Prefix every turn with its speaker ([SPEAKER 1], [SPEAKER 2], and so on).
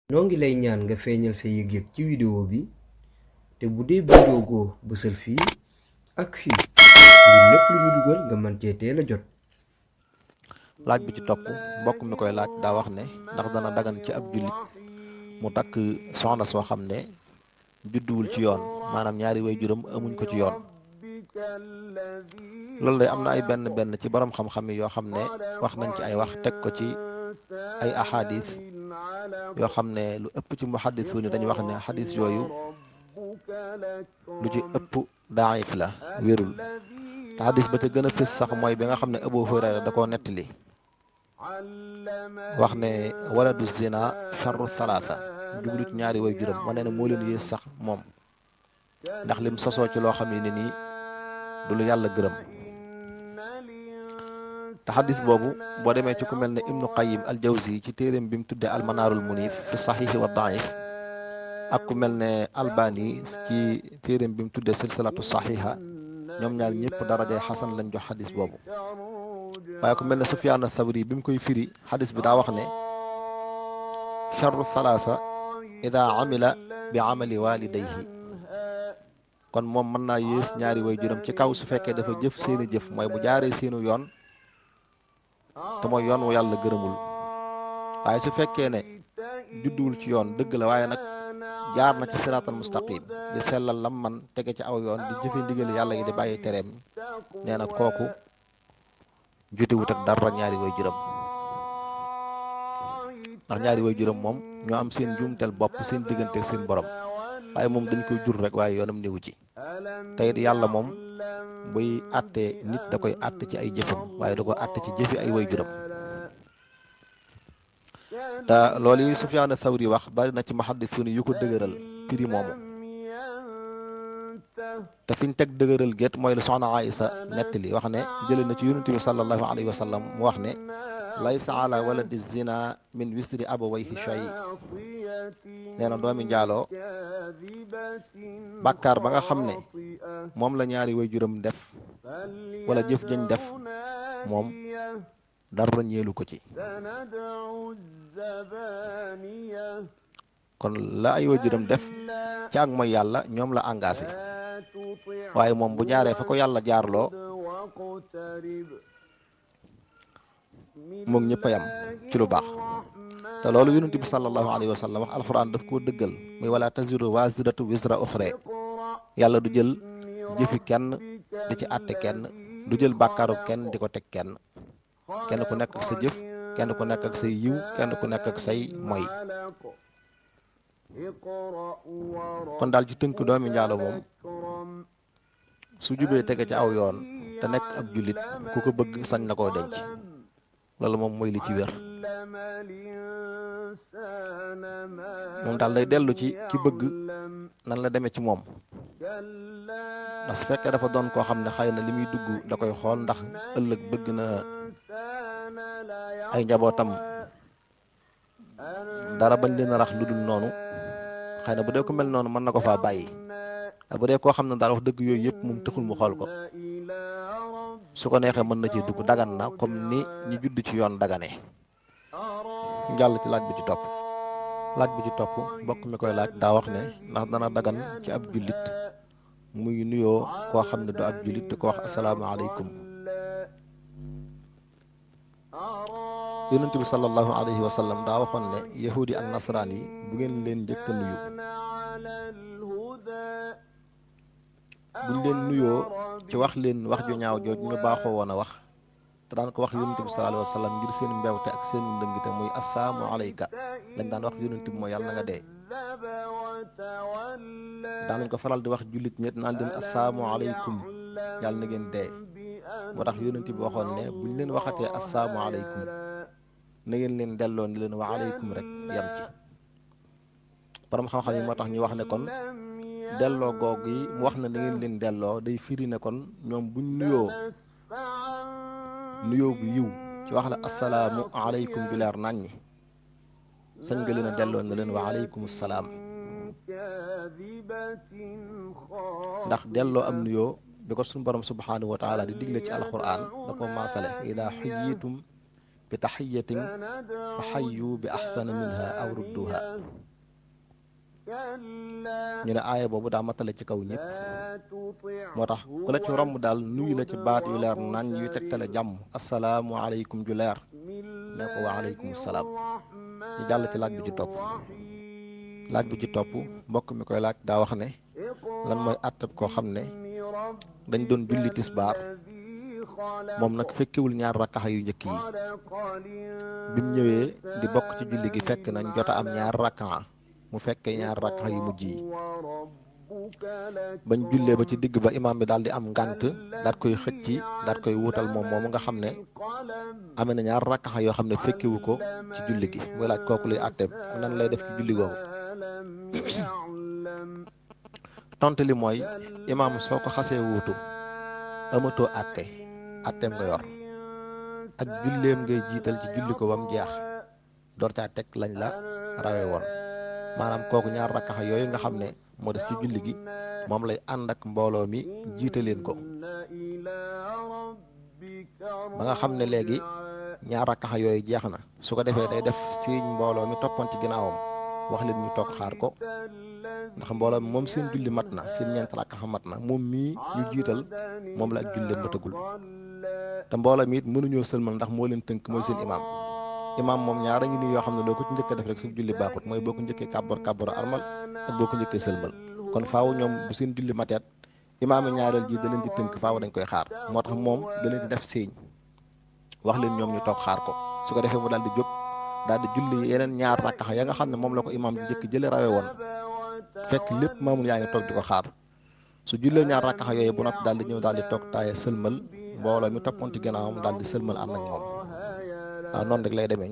[SPEAKER 1] noo ngi lay ñaan nga feeñal sa yëg-yëg ci vidéo bi te bu dee bindoo goo bësal fii ak fii ngir lépp lu ñu dugal nga mën cee teel a jot.
[SPEAKER 2] laaj bi ci topp mbokk mi koy laaj daa wax ne ndax dana dagan ci ab jullit mu takk soxna soo xam ne judduwul ci yoon maanaam ñaari waajuram amuñ ko ci yoon. loolu day am na ay benn ci borom xam-xam yi yoo xam ne wax nañ ci ay wax teg ko ci ay ahadis yoo xam ne lu ëpp ci muhaddisuun yi dañuy wax ne xadis yooyu lu ci ëpp daif la wérul te xadis ba ca gën a fës sax mooy bi nga xam ne Abu Hurayra da koo nettali wax ne waladu zina charru thalatha jublu ci ñaari way juróom wane ne moo leen yées sax moom ndax lim sosoo ci loo xam ne nii du lu yàlla gërëm. te xadis boobu boo demee ci ku mel ne Ibnu Qayyim al Jawzi ci téeréem bi mu tuddee almanaarul munif fi saxiixi wa daif ak ku mel ne Albani ci téeréem bi mu tuddee silsilatu saxiixa ñoom ñaar ñëpp darajay xasan lañ jox xadis boobu. waaye ku mel ne Sufyaan Thawri bi mu koy firi xadis bi daa wax ne charru thalaasa ida amila bi amali walidayhi kon moom mën naa yées ñaari way juróom ci kaw su fekkee dafa jëf seeni jëf mooy bu jaaree seenu yoon te mooy yoon wu yàlla gërëmul. waaye su fekkee ne judduwul ci yoon dëgg la waaye nag jaar na ci siraatal mustaqim di sellal lam man tege ci aw yoon di jëfe ndigal yàlla yi di bàyyi tereem nee na kooku jotewut ak dara ñaari way juróom ndax ñaari way juróom moom ñoo am seen njuumteel bopp seen diggante ak seen borom waaye moom dañ koy jur rek waaye yoonam newu ci. te it yàlla moom buy àtte nit da koy àtte ci ay jëfam waaye da koy àtte ci jëfi ay way juróom. te loolu yi Sufyaan Thawri wax bari na ci muhaddisuun yu ko dëgëral firi moomu te fi ñu teg dëgëral gétt mooy lu soxna Aïsa nettali wax ne jëlee na ci yonent bi sallallahu alayhi wa sallam mu wax ne laysa ala waladi zina min wisri abawayhi shay nee na doomi njaaloo bàkkaar ba nga xam ne moom la ñaari way juróom def wala jëf jañ def moom dara ñeelu ko ci. kon la ay way juróom def ci ak mooy yàlla ñoom la engagé waaye moom bu jaaree fa ko yàlla jaarloo moom ñëpp a yam ci lu baax. te loolu yonent bi sallallahu alayhi wa sallam wax alxuraan daf koo dëggal muy wala taziru waziratu wisra uxra yàlla du jël jëfi kenn di ci àtte kenn du jël bàkkaaru kenn di ko teg kenn ku nekk ak sa jëf kenn ku nekk ak say yiw kenn ku nekk ak say moy. kon daal ci tënk doomi njaalo moom su jubee tege ci aw yoon te nekk ab jullit ku ko bëgg sañ na koo denc loolu moom mooy li ci wér. moom daal day dellu ci ki bëgg nan la demee ci moom ndax su fekkee dafa doon koo xam ne xëy na li muy dugg da koy xool ndax ëllëg bëgg na ay njabootam dara bañ leen a rax lu dul noonu xëy na bu dee ko mel noonu mën na ko faa bàyyi. bu dee koo xam ne daal wax dëgg yooyu yëpp moom taxul mu xool ko su ko neexee mën na ci dugg dagan na comme ni ñi judd ci yoon daganee. ñu jàll ci laaj bi ci topp. laaj bi ci topp mbokk mi koy laaj daa wax ne ndax dana dagan ci ab jullit muy nuyoo koo xam ne du ab jullit di ko wax asalaamaaleykum. yonent bi sallallahu alayhi wa sallam daa waxoon ne yahudi ak nasaraan yi bu ngeen leen njëkk a nuyu buñ leen nuyoo ci wax leen wax ju ñaaw jooju ñu baaxoo woon a wax te daan ko wax yonent bi sallallahu alayhi wa sallam ngir seen mbewte ak seen ndëngite muy assalaamu alayka lañ daan wax yonent bi mooy yàlla na nga dee. daan nañ ko faral di wax jullit ñett naan leen assalaamu alaykum yàlla na ngeen dee moo tax yonent bi waxoon ne buñ leen waxatee assalaamu alaykum na ngeen leen delloo ni leen wa alaykum rek yam ci. borom xam-xam yi moo tax ñu wax ne kon delloo goog yi mu wax na ngeen leen delloo day firi ne kon ñoom buñ nuyoo bu yiw ci wax la assalaamu aleykum ju leer naññi sañ nga leen a delloo ne leen wa aleykum salaam ndax delloo am nuyoo bi ko suñu borom subhanahu wa taala di digle ci alquran da ko maasale ida xuyitum bi taxiyatin fa xayyu bi axsana minha aw rudduha. ñu ne aaya boobu daa matale ci kaw ñëpp, moo tax ku la ci romb daal nuyu la ci baat yu leer nañ yu tegtale jàmm, asalaamu aleykum ju leer, ne ko wa aleykum salaam. ñu jàll ci laaj bi ci topp. laaj bi ci topp mbokk mi koy laaj daa wax ne lan mooy àttab koo xam ne dañ doon julli tisbaar, moom nag fekkewul ñaar rakkaxa yu njëkk yi, bi mu ñëwee di bokk ci julli gi fekk nañ jot a am ñaar rakkaxa, mu fekkee ñaar rakkaxa yu mujj yi. bañ jullee ba ci digg ba imaam bi daal di am ngànt, daat koy xëcc, daat koy wuutal moom moomu nga xam ne amee na ñaar rakkaxa yoo xam ne fekkewu ko ci julli gi. muy laaj kooku luy àtteem nan lay def ci julli googu. tontu li mooy imaam soo ko xasee wuutu amatoo àtteem nga yor, ak julleem ngay jiital ci julli ko ba mu jeex door caa teg lañ la rawe woon. maanaam kooku ñaar rakkaxa yooyu nga xam ne moo des ci julli gi moom lay ànd ak mbooloo mi jiite leen ko ba nga xam ne léegi ñaar rakkaxa yooyu jeex na. su ko defee day def siiñ mbooloo mi toppoon ci ginnaawam wax leen ñu toog xaar ko, ndax mbooloo mi moom seen julli mat na, seen ñeent rakkaxa mat na, moom mii ñu jiital moom la ak julleem matagul. te mbooloo mi it mënuñoo sëlmal ndax moo leen tënk, mooy seen imaam moom ñaara ngi nii yoo xam ne loo ko ci njëkk a def rek su julli baaxut, mooy boo ko njëkkee kàbbar armal ak boo ko njëkkee sëlmal. kon faaw ñoom bu seen julli mateet imaam yi ñaareel ji da leen di tënk, faaw dañ koy xaar. moo tax moom da leen di def siiñ wax leen ñoom ñu toog xaar ko. su ko defee mu daal di jóg daal di julli yeneen ñaar rakkaxa ya nga xam ne moom la ko imaam di njëkk jële rawe woon, fekk lépp maamul yaa ngi toog di ko xaar. su jullee ñaar rakkaxa yooyu bu noppi daal di ñëw daal di toog taaye sëlmal, mbooloo mi toppoon ci gannaawam daal di sëlmal ànd ak moom. waaw noonu rek lay demee.